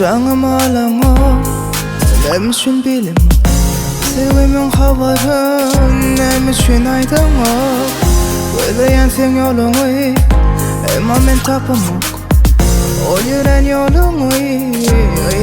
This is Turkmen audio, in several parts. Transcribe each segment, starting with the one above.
Jaňym alaňok Näme üçin bilemok Söýgimiň habaryn Näme üçin aýdaňok Gözleýän seň ýoluňy Emma men tapamok Ol ýörän ýoluňy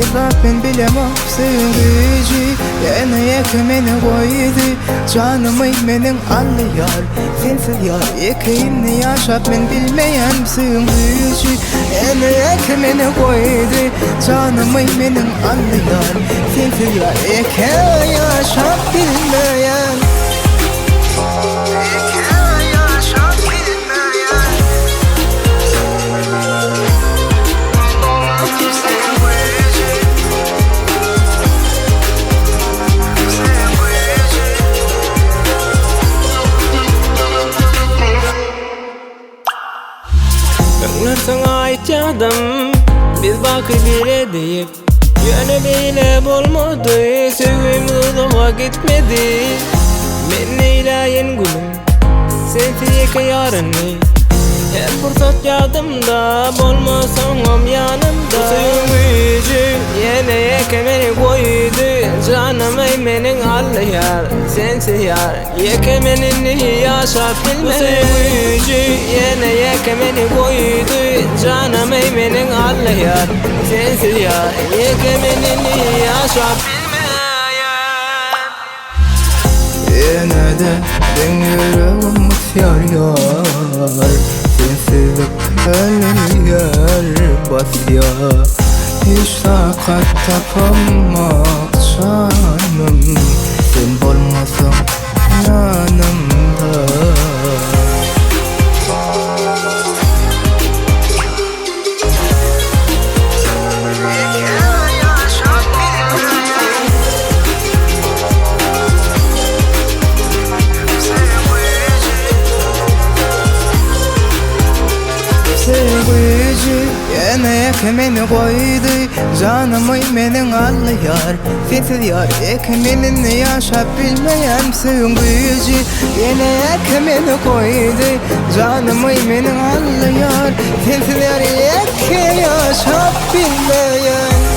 Yzlap men bilemok Söýgiň güýji Ýene ýeke meni goýdy Janymy meniň aldy ýar Sensiz ýar ýeke indi ýaşap men bilmeýän Söýgiň güýji Ýene ýeke meni goýdy Janymy meniň aldy ýar Sensiz ýar ýeke ýaşap bilmeýän Ýeke ýaşap bilmeýän Söýgiň güýji Söýgiň güýji Öňler saňa aýtýadym Biz baky bile diýip Ýöne beýle bolmady Söýgimiz uzaga gitmedi Men neýläýin gülüm Sensiz ýeke ýaryny Her pursat ýadymda Bolmasaňam ýanymda Söýgiň güýji Ýene ýeke meni goýdy Janymy meniň alýar Sensiz ýar Ýeke men indi ýaşap bilmen Söýgi güýji ýene ýeke meni goýdy Janam eý meniň Alla ýar Sensiz ýar Ýeke men indi ýaşap bilmeýän. Ýene-de meň ýüregim gysýar ýar Sensizlik ölýär basýar Hiç takat tapamok janym Sen bolmasaň ýanymda. Söýgüji ýene ýeke meni goýdy Janymy meniň aldy ýar Sensiz ýar ýeke men indi ýaşap bilmeýän Söýgiň güýji ýene ýeke meni goýdy Janymy meniň aldy ýar Sensiz ýar ýeke ýaşap bilmeýän.